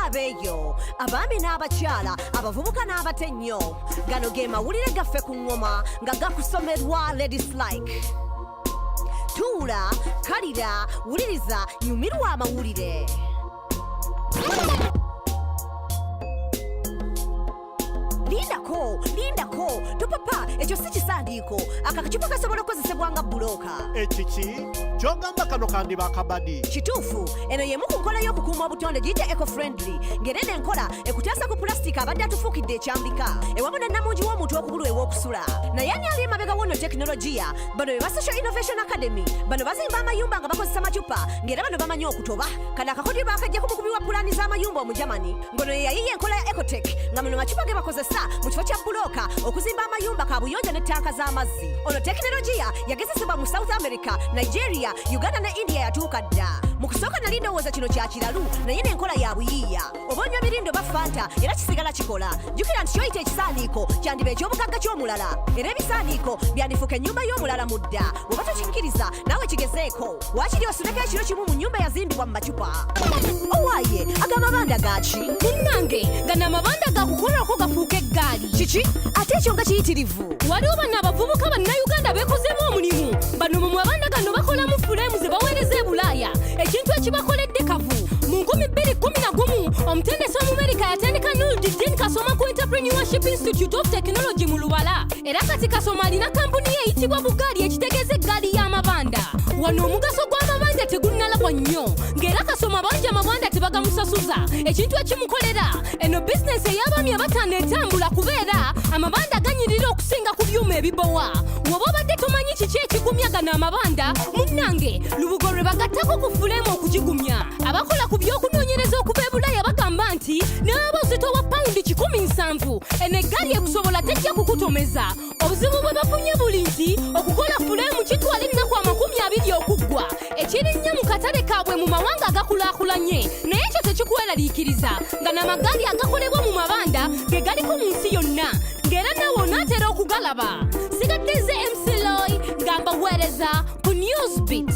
Abeeyo abaami n'abakyala, abavubuka n'abato ennyo, gano ge mawulire gaffe ku ŋŋoma nga gakusomerwa Ladies Like. Tuula, kalira, wuliriza, nyumirwa amawulire. Lindako, lindako, topapa, ekyo si kisandiiko. Aka kacupa kasobola okukozesebwa nga bbulooka. Ekiki kyogamba? Kano kandiba akabadi. Kituufu, eno y'emu ku nkola y'okukuuma obutonde giyite eco friendly, ng'era eno enkola ekutaasa ku pulastika abadde atufuukidde ekyambika ewamu ne namungi w'omuntu okubulwa ew'okusula. Naye ani ali emabega w'ono tekinologiya? Bano be ba Social Innovation Academy. Bano bazimba amayumba nga bakozesa macupa, ng'era bano bamanyi okutoba. Kano akakodyo bakajjako mukubi wa pulaani z'amayumba Omujamani, ngono ye yayiya enkola ya ecotech, nga muno macupa ge bakozesa mu kifo kya bulooka okuzimba amayumba ka buyonjo ne ttanka z'amazzi. Ono tekinologiya yagezesebwa mu South America, Nigeria, Uganda ne India, yatuuka dda. Mu kusooka nali ndowooza kino kya kiralu, naye n'enkola ya buyiiya. Oba onywa mirindo ba Fanta, era kisigala kikola. Jjukira nti kyoyita ekisaaniiko kyandiba eky'obugagga ky'omulala, era ebisaaniiko byandifuuka ennyumba y'omulala mu dda. Oba tokikkiriza, naawe kigezeeko, waakiri osuleko ekiro kimu mu nnyumba yazimbibwa mu macupa. Owaaye, ag'amabanda gaaki? Munnange, gano amabanda gakukolwako gafuuka eggaali. Kiki ate ekyo nga kiyitirivu? Waliwo bano abavubuka Bannayuganda beekozeemu omulimu. Bano mu mabanda gano bakolamu fuleemu ze baweereza e Bulaaya, ekintu ekibakoledde kavu. Mu 2011 omutendesi Omumerika yatendeka Nurdin Kasoma ku Entrepreneurship Institute of Technology mu Lubala, era kati Kasoma alina kampuni ye eyitibwa Bugaali, ekitegeeza eggaali y'amabanda. Wano omugaso gw'amabanda tegunnalabwa nnyo, ng'era Kasoma bangi amabanda tebagamusasuza, ekintu ekimukolera. Eno bizinesi ey'abaami abataano etambula, kubeera amabanda ganyirira okusinga ku byuma ebibowa. Woba obadde tomanyi kiki ekigumya gano amabanda, munnange, lubugo lwe bagattako ku fuleemu okugigumya. Abakola ku by'okunoonyereza okuva e Bulaaya bagamba nti ne baba ozito wa pawundi 170, eno eggaali ekusobola, tejja kukutomeza. Obuzibu bwe bafunye buli nti okukola fuleemu kitwala ennaku 20 okuggwa, ekirinnya mu katale kaabwe mu mawanga agakulaakulanye. Naye ekyo tekikweraliikiriza, nga n'amagaali agakolebwa mu mabanda ge galiko mu nsi yonna, ng'era naawe onaatera okugalaba. Sigadde nze MC Loy nga mbaweereza ku Newsbeat.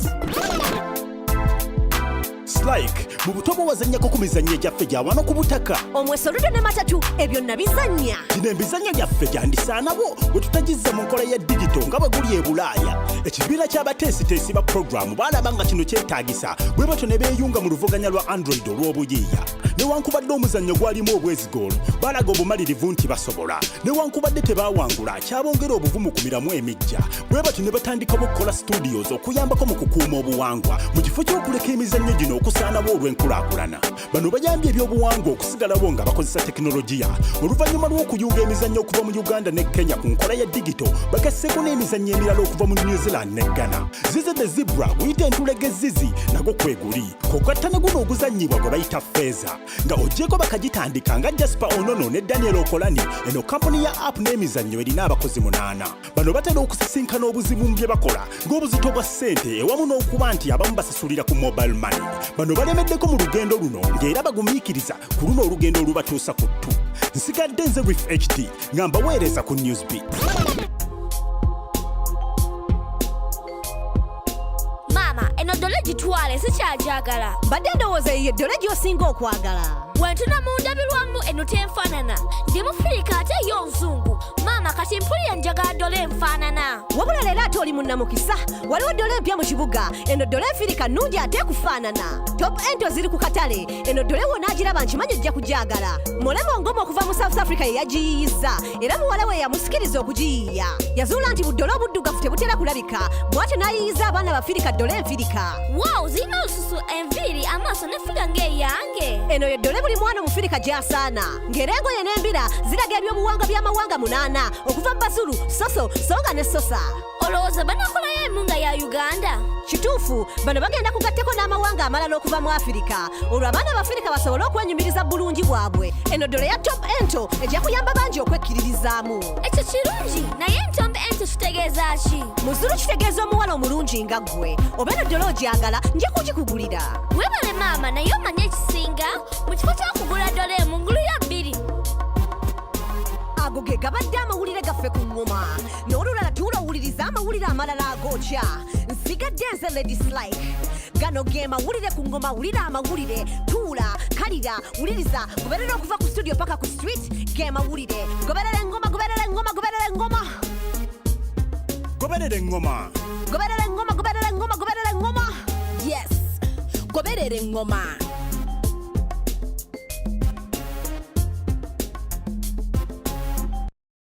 Slike, mu buto bwe wazannyako ku mizannyo egyaffe gya wano ku butaka? Omweso, ludo ne matatu, ebyo nabizannya. Gino emizannyo gyaffe gyandisaanawo bwe tutagizza mu nkola ya digito nga bwe guli e Bulaaya. Ekibiina ky'abateesiteesi ba puroguramu baalaba nga kino kyetaagisa, bwe batyo ne beeyunga mu luvuganya lwa Android olw'obuyiiya. Newankubadde omuzannyo gwalimu obwezigoolo, baalaga obumalirivu nti basobola. Newankubadde tebaawangula, kyabongera obuvumu ku miramu emijja, bwe batyo ne batandikawo okukola studios okuyambako mu kukuuma obuwangwa mu kifo ky'okuleka emizannyo gino okusaanawo olw'enkulaakulana. Bano bayambye ebyobuwangwa okusigalawo nga bakozesa tekinologiya. Oluvannyuma lw'okuyunga emizannyo okuva mu Uganda ne Kenya ku nkola ya digito, bagasseeko n'emizannyo emirala okuva mu New Zealand ne Ghana. Zizi the Zebra guyita entulege zizi nagwo kweguli kogatta ne guno oguzannyibwa gwe bayita Feeza, nga ogyeko bakagitandika nga Jasper Onono ne Daniel Okolani. Eno kampuni ya app n'emizannyo erina abakozi 8. Bano batera okusisinkana obuzibu mu bye bakola, ng'obuzito bwa ssente ewamu n'okuba nti abamu basasulira ku mobile money. Bano balemeddeko mu lugendo luno, ng'era bagumiikiriza ku luno olugendo olubatuusa ku ttu. Nsigadde nze Rif HD nga mbaweereza ku Newsbeat. Maama, eno ddole gitwale, sikyagyagala. Mbadde ndowooza eyo eddole gy'osinga okwagala. Wentuna mu ndabirwamu, eno tenfaanana. Ndi Mufirika ate yo nzungu. Maama, kati mpulira njagala ddole enfaanana. Wabula leero ate oli munnamukisa, waliwo ddole empya mu kibuga. Eno ddole enfirika nnungi ate ekufaanana. Top Ento ziri ku katale. Eno ddole wonaagiraba nkimanyi ojja kugyagala. Molemo Ngoma okuva mu South Africa ye yagiyiyiza, era muwala we yamusikiriza okugiyiiya. Yazuula nti buddole obuddugavu tebutera kulabika, bw'atyo n'ayiyiza abaana bafirika ddole enfirika. Wow, zirina olususu, enviiri, amaaso ne ffiga ng'eyange. Eno ye ddole buli mwana omufirika gy'asaana, ng'era engoye n'embira ziraga ebyobuwangwa by'amawanga 8, okuva mu Bazulu, Soso, Songa ne Sosa. Olowooza banakolayo emu nga ya Uganda? Kituufu, bano bagenda kugatteko n'amawanga amalala okuva mu Afirika, olwo abaana abafirika basobole okwenyumiriza bulungi bwabwe. Eno ddole ya Top Ento ejja kuyamba bangi okwekkiririzaamu. Ekyo kirungi, naye Ntombe Ento kitegeeza ki? Muzulu kitegeeza omuwala omulungi nga ggwe. Oba eno ddole ogyagala, nja kugikugulira. Weebale maama, naye omanye ekisinga, mu kifo ky'okugula ddole emu, ngulira bbiri. Ago ge gabadde amawulire gaffe ku ŋŋoma. N'olulala tuula owuliriza amawulire amalala agookya. Nsiga. Nsigadde nze Lady Slike. Gano ge mawulire ku ngoma. Wulira amawulire, tuula, kalira, wuliriza, goberera okuva ku studio paka ku street. Ge mawulire. Goberera engoma, goberera engoma, goberera engoma. Goberera engoma. Goberera engoma, goberera engoma, goberera engoma. Yes, goberera engoma.